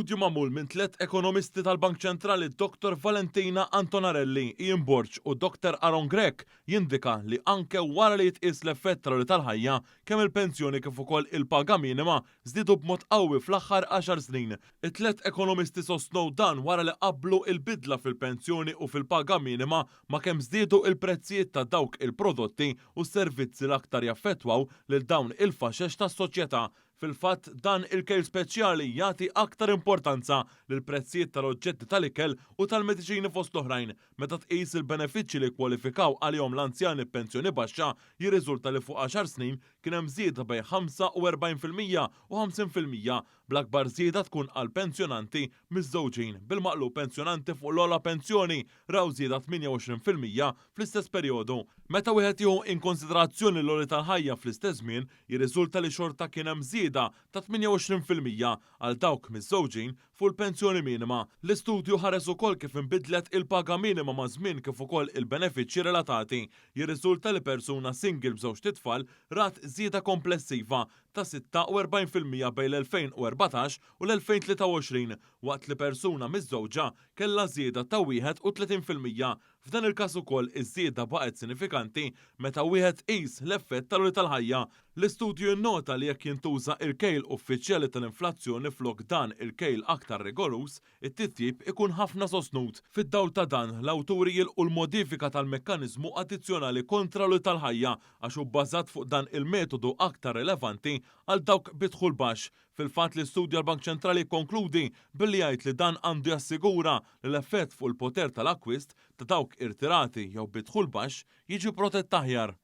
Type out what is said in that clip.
Studju magħmul minn tlett ekonomisti tal-Bank Ċentrali Dottor Valentina Antonarelli, Ian Borg u Dottor Aaron Grech jindika li anke wara li jitqies l-effett tal-għoli tal-ħajja, kemm il-pensjoni kif ukoll il-paga minima żdiedu b'mod qawwi fl-aħħar għaxar snin. It-tlett ekonomisti sostnew dan wara li qabblu l-bidla fil-pensjoni u fil-paga minima ma' kemm żdiedu l-prezzijiet ta' dawk il-prodotti u s-servizzi l-aktar jaffettwaw lil dawn il-faxex tas-soċjetà. Fil-fatt, dan il-kejl speċjali jagħti aktar importanza lill-prezzijiet tal-oġġetti tal-ikel u tal-mediċini fost l-oħrajn. Meta tqis il-benefiċċji li kkwalifikaw għalihom l-anzjani b'pensjoni baxxa, jirriżulta li fuq għaxar snin kien hemm żieda bejn 45% u 50%, bl-akbar żieda tkun għall-pensjonanti miżżewġin, bil-maqlub pensjonanti fuq l-ogħla pensjoni raw żieda 28% fl-istess perjodu. Meta wieħed jieħu inkonsiderazzjoni l-għoli tal-ħajja fl-istess żmien, jirriżulta li xorta kien hemm żieda ta' 28% għal dawk miżżewġin fuq il-pensjoni minima. L-istudju ħares ukoll kif inbidlet il-paga minima maż-żmien kif ukoll il-benefiċċji relatati. Jirriżulta li persuna single b'żewġt itfal rat żieda komplessiva ta' 46% bejn l-2014 u l-2023 waqt li persuna miżżewġa kellha żieda ta' 31%. F'dan il-każ ukoll iż-żieda baqgħet sinifikanti meta wieħed iqis l-effett tal-għoli tal-ħajja. L-istudju jinnota li jekk jintuża il-kejl uffiċjali tal-inflazzjoni flok dan il-kejl aktar rigoruż, it-titjib ikun ħafna sostnut. Fid-dawl ta' dan, l-awturi jilqu l-modifika tal-mekkaniżmu addizzjonali kontra l-għoli tal-ħajja għax hu bbażat fuq dan il-metodu aktar rilevanti għal dawk bi dħul baxx. Fil-fatt, l-istudju għall-Bank Ċentrali jikkonkludi billi jgħid li dan għandu jassigura li l-effett fuq il-poter tal-akkwist ta' dawk irtirati jew bi dħul baxx jiġi protett aħjar.